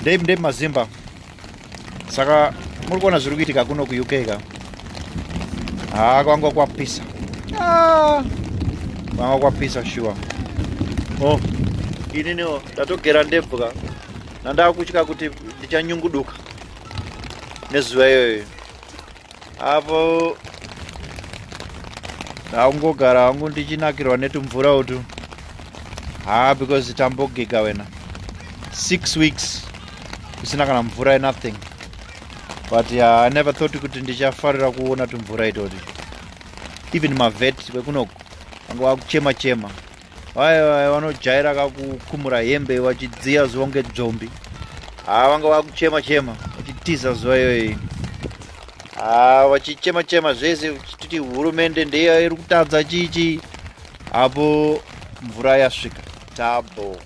Ndeipi, ndeipi mazimba? Saka muri kuona zviri kuitika kuno kuUK ka. Haa, kwanga kwapisa. Ah, kwanga kwapisa shuwa. Oh, ininiwo ndatogera ndebvu ka, nandakutya kuti ndichanyunguduka nezuva iyoyo. Apo ndakungogara hangu ndichinakirwa netumvura utu. Ha, because tambogega wena 6 weeks kusina kana mvura, nothing. But yeah, I never thought kuti ndichafarira kuona tumvura itoti. Even mavet vekunoku vanga vakuchema chema. Vai vanojaira kakukumura hembe vachidziya zuva kunge dzvombi. Ha, vanga vakuchema chema vachitiza zuva iyoyi. Ha, vachichema chema zvese, vachititi hurumende ndeya iri kutadza chichi. Apo mvura yasvika tabo.